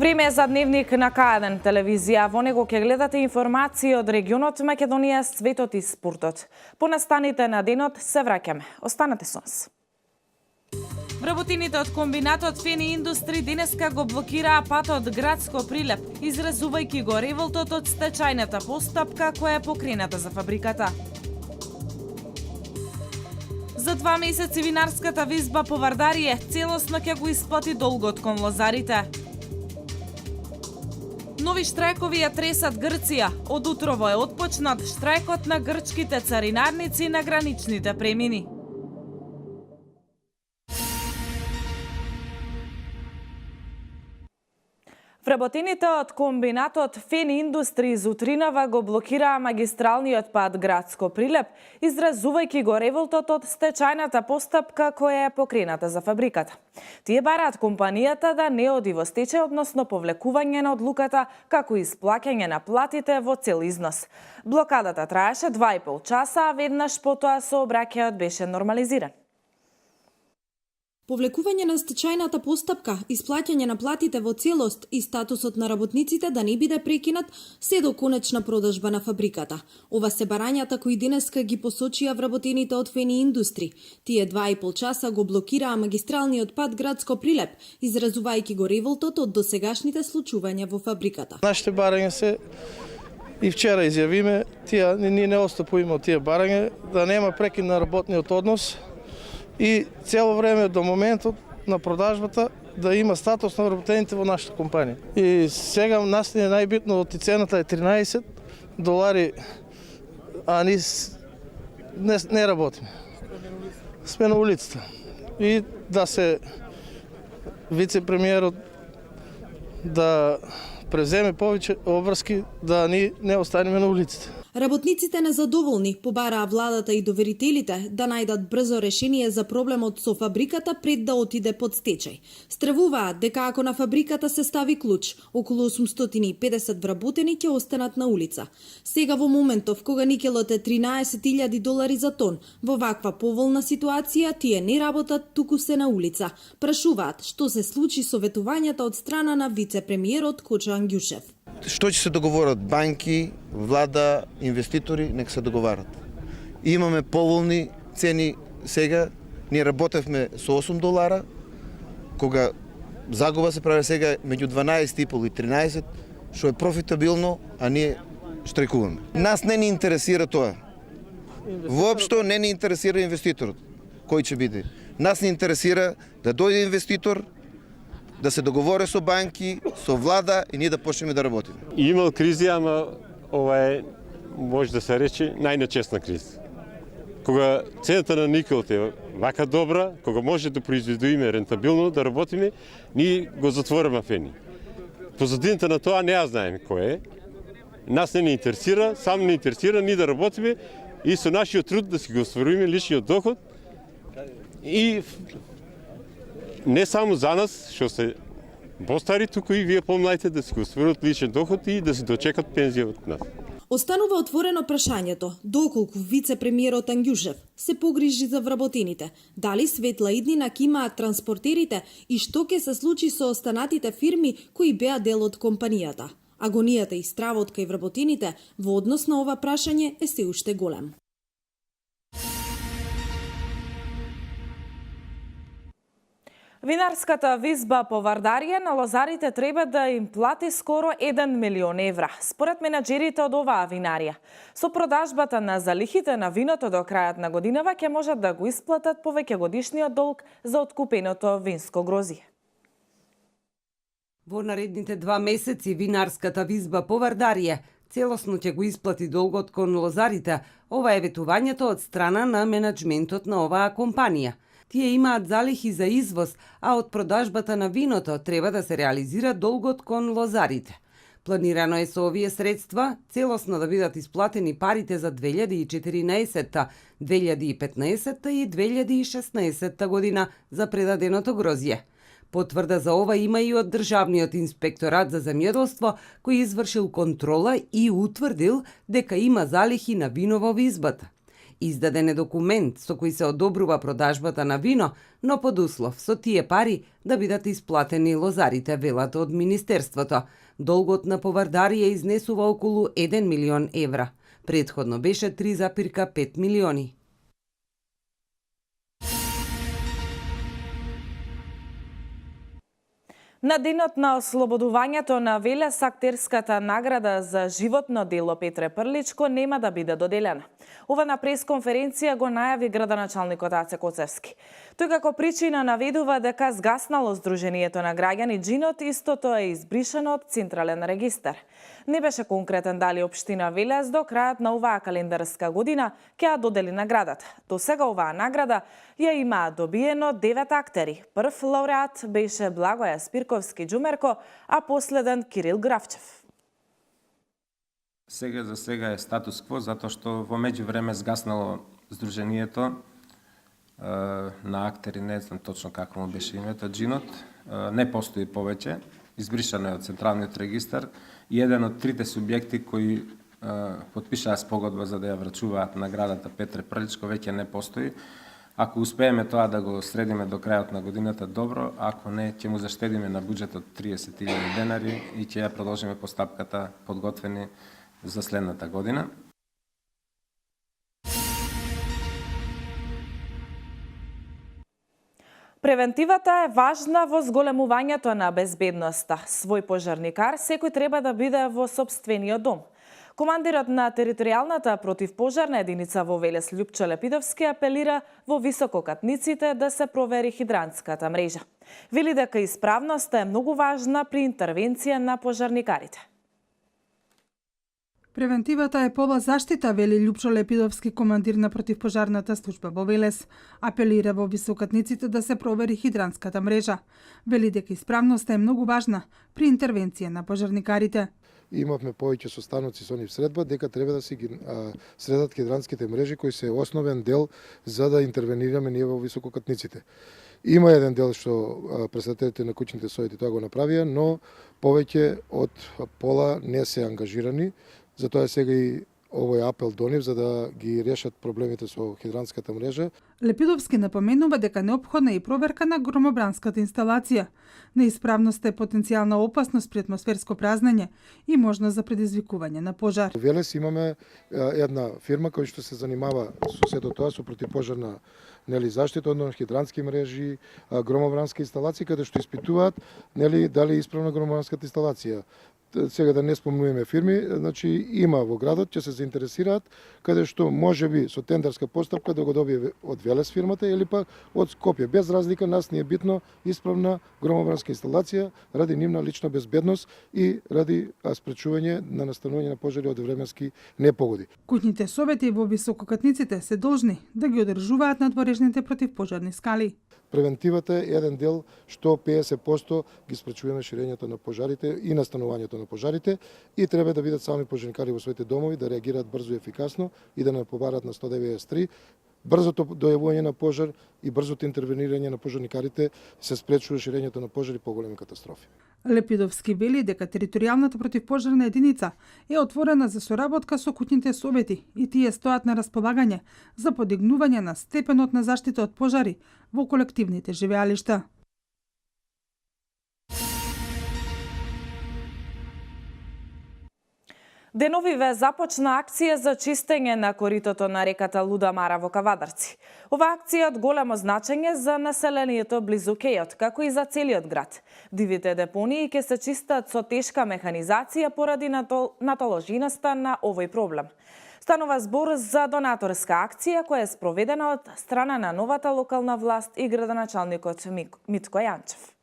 Време за дневник на К1 телевизија. Во него ќе гледате информации од регионот Македонија, светот и спортот. По настаните на денот се враќаме. Останете со нас. Вработените од комбинатот Фени Индустри денеска го блокираа патот Градско Прилеп, изразувајќи го револтот од стечајната постапка која е покрената за фабриката. За 2 месеци винарската визба по Вардарие целосно ќе го исплати долгот кон лозарите. Нови штрајкови ја тресат Грција. Од утрово е отпочнат штрајкот на грчките царинарници на граничните премини. Вработените од комбинатот Фени Индустри из утринава го блокираа магистралниот пат Градско Прилеп, изразувајќи го револтот од стечајната постапка која е покрената за фабриката. Тие бараат компанијата да не оди во стечај, односно повлекување на одлуката, како и исплаќање на платите во цел износ. Блокадата траеше 2,5 часа, а веднаш потоа сообраќајот беше нормализиран. Повлекување на стечајната постапка, исплаќање на платите во целост и статусот на работниците да не биде прекинат се до конечна продажба на фабриката. Ова се барањата кои денеска ги посочија вработените од Фени Индустри. Тие 2,5 часа го блокираа магистралниот пат Градско Прилеп, изразувајќи го револтот од досегашните случувања во фабриката. Нашите барања се и вчера изјавиме, ние не отстапуваме од тие барања, да нема прекин на работниот однос. И цело време до моментот на продажбата да има статус на вработените во нашата компанија. И сега нас не е најбитно, и цената е $13, а ние не работиме. Сме на улицата. И да се вице-премиерот да превземе повеќе обврски да ние не останеме на улицата. Работниците незадоволни побараа владата и доверителите да најдат брзо решение за проблемот со фабриката пред да отиде под стечај. Стравуваат дека ако на фабриката се стави клуч, околу 850 вработени ќе останат на улица. Сега во моментов кога никелот е $13,000 за тон, во ваква поволна ситуација тие не работат, туку се на улица. Прашуваат што се случи со ветувањата од страна на вице-премиерот Кочо Ангјушев. Што ќе се договорат банки, влада, инвеститори, нека се договарат. Имаме поволни цени сега, ние работевме со $8, кога загуба се прави сега меѓу 12,5 и 13, што е профитабилно, а ние штрајкуваме. Нас не ни интересира тоа. Воопшто не ни интересира инвеститорот, кој ќе биде. Нас ни интересира да дојде инвеститор, да се договори со банки, со влада и ние да почнеме да работиме. Имал кризи, ама ова е, може да се рече, најначесна криза. Кога цената на никелот е вака добра, кога може да произведуваме рентабилно, да работиме, ние го затвориме Фени. Позадината на тоа не ја знаеме кој е. Нас не ни интересира, само не интересира ние да работиме и со нашиот труд да си го остваруваме личниот доход и не само за нас, што се постари, туку и вие помладите да си го остварат личен доход и да се дочекат пензија од нас. Останува отворено прашањето доколку вице-премиерот Ангјушев се погрижи за вработените, дали светла иднина ќе имаат транспортерите и што ќе се случи со останатите фирми кои беа дел од компанијата. Агонијата и стравот кај вработените во однос на ова прашање е се уште голем. Винарската визба по Вардарие на лозарите треба да им плати скоро 1 милион евра, според менаџерите од оваа винарија. Со продажбата на залихите на виното до крајот на годинава ќе можат да го исплатат повеќегодишниот долг за откупеното винско грозие. Во наредните 2 месеци винарската визба по Вардарие целосно ќе го исплати долгот кон лозарите. Ова е ветувањето од страна на менаџментот на оваа компанија. Тие имаат залихи за извоз, а од продажбата на виното треба да се реализира долгот кон лозарите. Планирано е со овие средства целосно да бидат исплатени парите за 2014, 2015 и 2016 година за предаденото грозје. Потврда за ова има и од Државниот инспекторат за земјоделство, кој извршил контрола и утврдил дека има залихи на вино во визбата. Издаден е документ со кој се одобрува продажбата на вино, но под услов со тие пари да бидат исплатени лозарите, велат од Министерството. Долгот на Повардарија изнесува околу 1 милион евра. Претходно беше 3,5 милиони. На денот на ослободувањето на Велес, актерската награда за животно дело Петре Прличко нема да биде доделена. Ова на пресконференција го најави градоначалникот Аце Коцевски. Тој како причина наведува дека згаснало Сдруженијето на граѓани Джинот, истото е избришено од Централен регистар. Не беше конкретен дали општина Велес до крајот на оваа календарска година ќе ја додели наградата. До сега оваа награда ја имаа добиено 9 актери. Прв лауреат беше Благоја Спирковски Џумерко, а последен Кирил Графчев. Сега за сега е статус кво, затоа што во меѓувреме згаснало Сдруженијето на актери, не знам точно како му беше името, Джинот, не постои повеќе, избришано е од Централниот регистар и еден од трите субјекти кои потпишаа спогодба за да ја врачуваат наградата Петре Прличко веќе не постои. Ако успееме тоа да го средиме до крајот на годината, добро, ако не, ќе му заштедиме на буџетот 30.000 денари и ќе ја продолжиме постапката подготвени за следната година. Превентивата е важна во зголемувањето на безбедноста. Свој пожарникар секој треба да биде во сопствениот дом. Командирот на територијалната противпожарна единица во Велес Лјупчо Лепидовски апелира во висококатниците да се провери хидрантската мрежа. Вели дека исправноста е многу важна при интервенција на пожарникарите. Превентивата е пола заштита, вели Лјупчо Лепидовски, командир на противпожарната служба во Велес. Апелира во високатниците да се провери хидрантската мрежа. Вели дека исправноста е многу важна при интервенција на пожарникарите. Имавме повеќе состаноци со нив средба дека треба да се средат хидрантските мрежи кои се основен дел за да интервенираме ние во висококатниците. Има еден дел што председателите на куќните совети тоа го направија, но повеќе од пола не се ангажирани. Затоа сега и овој апел до нив за да ги решат проблемите со хидрантската мрежа. Лепидовски напоменува дека неопходна е и проверка на громобранската инсталација. Неисправноста е потенцијална опасност при атмосферско празнење и можност за предизвикување на пожар. Во Велес имаме една фирма која што се занимава со сето тоа, со противпожарна заштита, односно хидрантски мрежи, громобрански инсталации, каде што испитуваат дали е исправна громобранската инсталација. Сега да не спомнуваме фирми, значи има во градот, ќе се заинтересираат, каде што може би со тендерска постапка да го добие од Велес фирмата или пак од Скопје. Без разлика, нас ни е битно исправна громобранска инсталација ради нивна лична безбедност и ради спречување на настанување на пожари од временски непогоди. Куќните совети во висококатниците се должни да ги одржуваат надворешните противпожарни скали. Превентивата е еден дел што 50% ги спречуваме ширењето на пожарите и настанувањето на пожарите и треба да бидат сами пожарникари во своите домови, да реагираат брзо и ефикасно и да не побарат на 193. Брзото дојавување на пожар и брзото интервенирање на пожарникарите се спречува ширењето на пожари и поголеми катастрофи. Лепидовски вели дека територијалната противпожарна единица е отворена за соработка со куќните совети и тие стоат на располагање за подигнување на степенот на заштита од пожари во колективните живеалишта. Деновиве започна акција за чистење на коритото на реката Луда Мара во Кавадарци. Ова акција е од големо значење за населението близу кејот, како и за целиот град. Дивите депонии ќе се чистат со тешка механизација поради натоложеноста на овој проблем. Станува збор за донаторска акција која е спроведена од страна на новата локална власт и градоначалникот Митко Јанчев.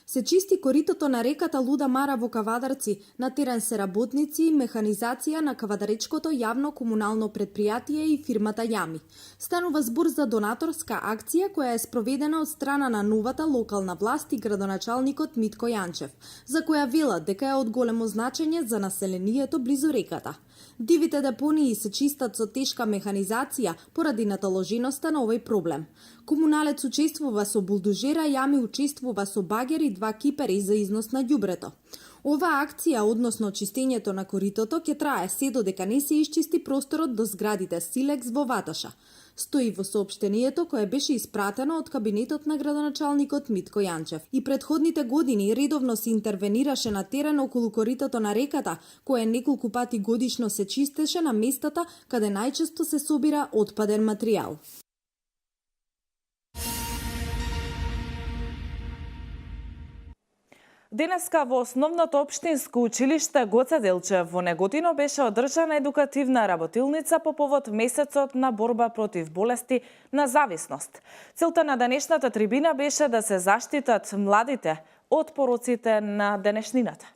Се чисти коритото на реката Луда Мара во Кавадарци, на терен се работници и механизација на Кавадаречкото јавно комунално предпријатие и фирмата Јами. Станува збор за донаторска акција која е спроведена од страна на новата локална власт и градоначалникот Митко Јанчев, за која велат дека е од големо значење за населението близу реката. Дивите депонии се чистат со тешка механизација поради натоложеноста на овој проблем. Комуналец учествува со булдожера, Јами учествува со багер и 2 кипери за износ на ѓубрето. Оваа акција, односно чистењето на коритото, ќе трае се додека не се исчисти просторот до зградите Силекс во Ваташа. Стои во соопштението кое беше испратено од кабинетот на градоначалникот Митко Јанчев. И предходните години редовно се интервенираше на терен околу коритото на реката, кое неколку пати годишно се чистеше на местата каде најчесто се собира отпаден материјал. Денеска во основното општинско училиште Гоце Делчев во Неготино беше одржана едукативна работилница по повод месецот на борба против болести на зависност. Целта на денешната трибина беше да се заштитат младите од пороците на денешнината.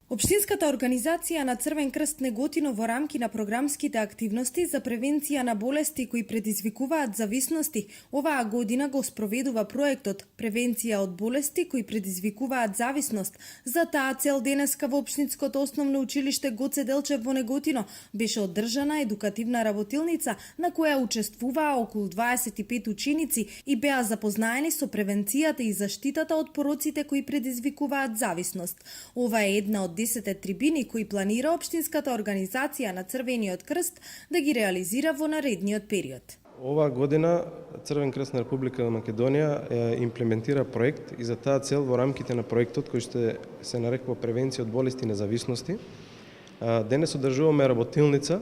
Општинската организација на Црвен крст Неготино во рамки на програмските активности за превенција на болести кои предизвикуваат зависности, оваа година го спроведува проектот Превенција од болести кои предизвикуваат зависност. За таа цел денеска во Општинското основно училиште Гоце Делчев во Неготино беше одржана едукативна работилница на која учествуваа околу 25 ученици и беа запознаени со превенцијата и заштитата од пороците кои предизвикуваат зависност. Ова е една од 10 трибини кои планира Општинската организација на Црвениот крст да ги реализира во наредниот период. Оваа година Црвен крст на Република Македонија имплементира проект и за таа цел во рамките на проектот кој ще се нарекува Превенција од болести и независности, денес одржуваме работилница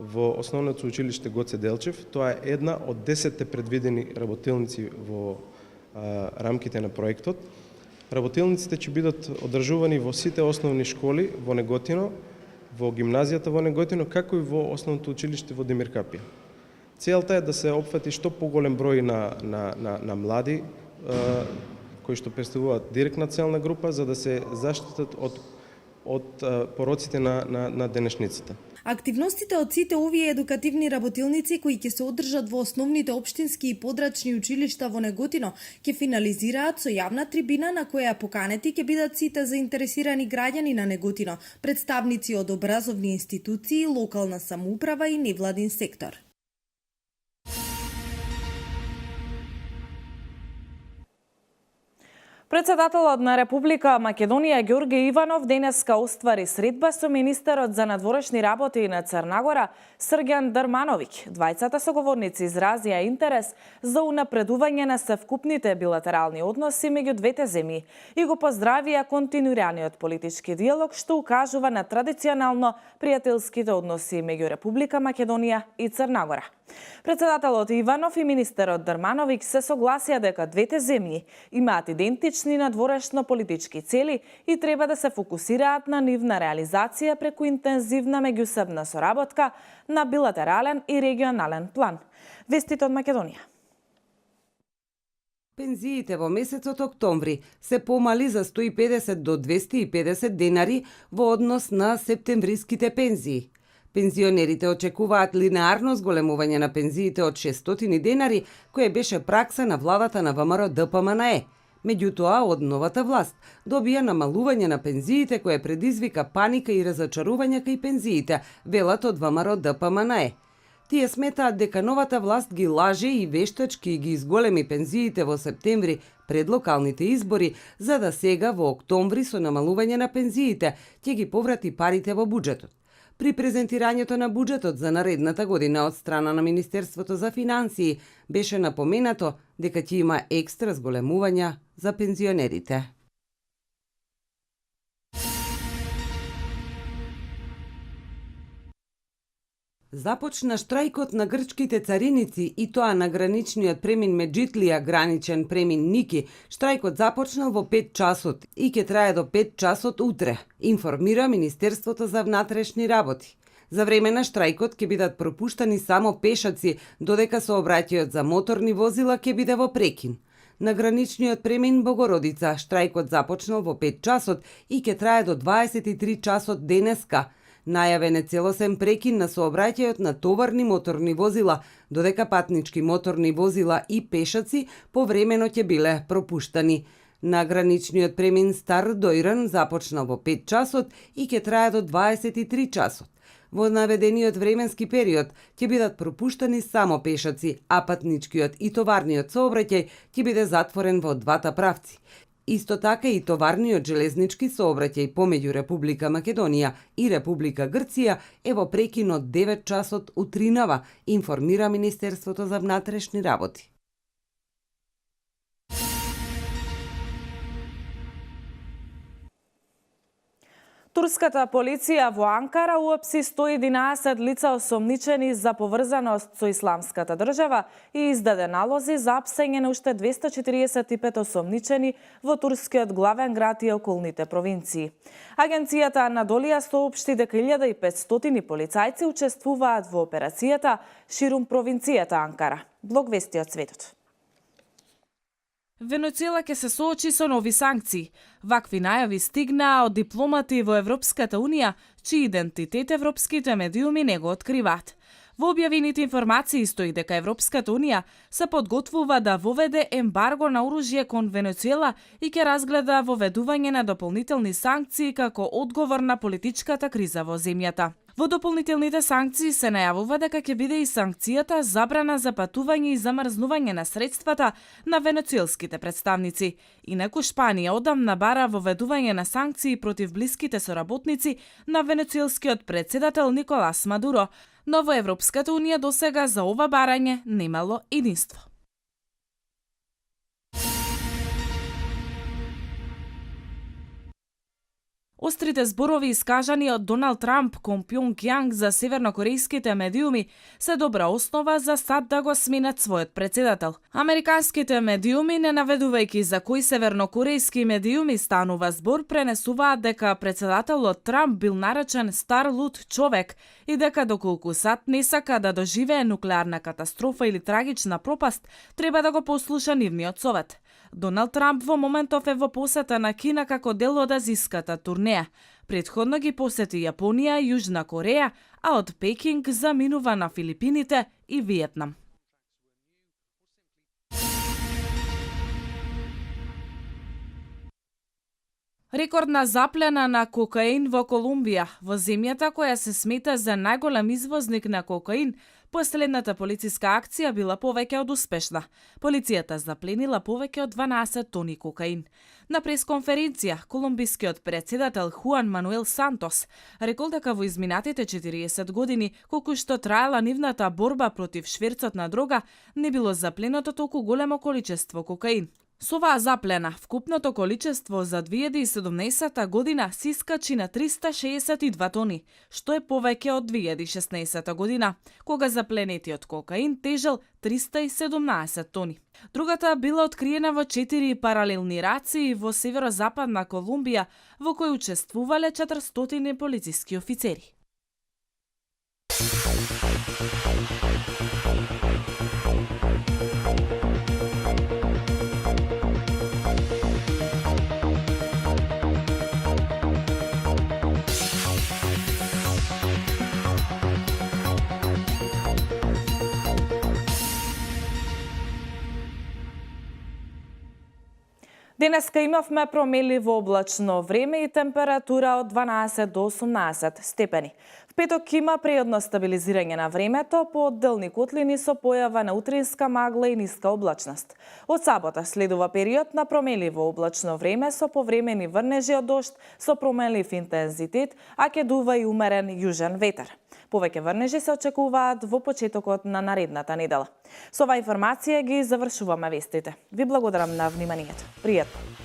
во основното училиште Гоце Делчев. Тоа е една од 10 предвидени работилници во рамките на проектот. Работилниците ќе бидат одржувани во сите основни школи во Неготино, во гимназијата во Неготино, како и во основното училиште во Демир Капија. Целта е да се опфати што поголем број на млади кои што представуваат директна целна група за да се заштитат од пороците на денешницата. Активностите од сите овие едукативни работилници кои ќе се одржат во основните општински и подрачни училишта во Неготино ќе финализираат со јавна трибина на која поканети ќе бидат сите заинтересирани граѓани на Неготино, представници од образовни институции, локална самоуправа и невладин сектор. Председателот на Република Македонија Ѓорѓе Иванов денеска оствари средба со министерот за надворешни работи на Црна Гора Срѓан Дармановиќ. Двајцата соговорници изразија интерес за унапредување на севкупните билатерални односи меѓу двете земји и го поздравија континуираниот политички диалог што укажува на традиционално пријателските односи меѓу Република Македонија и Црна Гора. Председателот Иванов и министерот Дармановиќ се согласија дека двете земји имаат идентични надворешно политички цели и треба да се фокусираат на нивна реализација преку интензивна меѓусебна соработка на билатерален и регионален план. Вестите од Македонија. Пензиите во месецот октомври се помали за 150 до 250 денари во однос на септемвриските пензии. Пензионерите очекуваат линеарно зголемување на пензиите од 600 денари, која беше пракса на владата на ВМРО ДПМНЕ. Меѓутоа, од новата власт добија намалување на пензиите кое предизвика паника и разочарување кај пензиите, велат од ВМРО ДПМНЕ. Тие сметаат дека новата власт ги лаже и вештачки ги изголеми пензиите во септември пред локалните избори, за да сега во октомври со намалување на пензиите ќе ги поврати парите во буџетот. При презентирањето на буџетот за наредната година од страна на Министерството за финансии беше напоменато дека ќе има екстра зголемувања за пензионерите. Започна штрајкот на грчките цариници и тоа на граничниот премин Меджитлија, граничен премин Ники. Штрајкот започнал во 5 часот и ќе трае до 5 часот утре, информира Министерството за внатрешни работи. За време на штрајкот ќе бидат пропуштани само пешаци, додека сообраќајот за моторни возила ќе биде во прекин. На граничниот премин Богородица штрајкот започнал во 5 часот и ќе трае до 23 часот денеска. Најавен е целосен прекин на сообраќајот на товарни моторни возила, додека патнички моторни возила и пешаци повремено ќе биле пропуштани. На граничниот премин Стар Дојран започнал во 5 часот и ќе трае до 23 часот. Во наведениот временски период ќе бидат пропуштани само пешаци, а патничкиот и товарниот сообраќај ќе биде затворен во двата правци. Исто така и товарниот железнички сообраќај помеѓу Република Македонија и Република Грција е во прекин од 9 часот утринава, информира Министерството за внатрешни работи. Турската полиција во Анкара уапси 111 лица осомничени за поврзаност со исламската држава и издаде налози за апсење на уште 245 осомничени во турскиот главен град и околните провинции. Агенцијата Анадолија соопшти дека 1500 полицајци учествуваат во операцијата ширум провинцијата Анкара. Блог вести од светот. Венецуела ќе се соочи со нови санкции. Вакви најави стигнаа од дипломати во Европската Унија, чиј идентитет европските медиуми не го откриваат. Во објавените информации стои дека Европската Унија се подготвува да воведе ембарго на оружје кон Венецуела и ќе разгледа воведување на дополнителни санкции како одговор на политичката криза во земјата. Во дополнителните санкции се најавува дека ќе биде и санкцијата забрана за патување и замрзнување на средствата на венецуелските представници. Инаку Шпанија одамна бара воведување на санкции против блиските соработници на венецуелскиот председател Николас Мадуро, но во Европската Унија досега за ова барање немало единство. Острите зборови искажани од Доналд Трамп кон Пјонг за севернокорејските медиуми се добра основа за САД да го сменат својот председател. Американските медиуми, не наведувајќи за кои севернокорејски медиуми станува збор, пренесуваат дека председателот Трамп бил наречен стар луд човек и дека доколку САД не сака да доживее нуклеарна катастрофа или трагична пропаст, треба да го послуша нивниот совет. Доналд Трамп во моментов е во посета на Кина како дел од азиската турнеја. Претходно ги посети Јапонија и Јужна Кореја, а од Пекинг заминува на Филипините и Виетнам. Рекордна заплена на кокаин во Колумбија, во земјата која се смета за најголем извозник на кокаин. Последната полициска акција била повеќе од успешна. Полицијата запленила повеќе од 12 тони кокаин. На пресконференција, колумбискиот председател Хуан Мануел Сантос рекол дека во изминатите 40 години, колку што траела нивната борба против шверцот на дрога, не било запленато толку големо количество кокаин. Со оваа заплена, вкупното количество за 2017 година се искачи на 362 тони, што е повеќе од 2016 година, кога запленетиот кокаин тежел 317 тони. Другата била откриена во 4 паралелни рации во северозападна Колумбија, во кои учествувале 400 полициски офицери. Денеска имавме променливо облачно време и температура од 12 до 18 степени. В петок има преодно стабилизирање на времето по одделни котлини со појава на утринска магла и ниска облачност. Од сабота следува период на променливо облачно време со повремени врнежи од дожд со променлив интензитет, а ќе дува и умерен јужен ветер. Повеќе врнежи се очекуваат во почетокот на наредната недела. Со оваа информација ги завршуваме вестите. Ви благодарам на вниманието. Пријатно!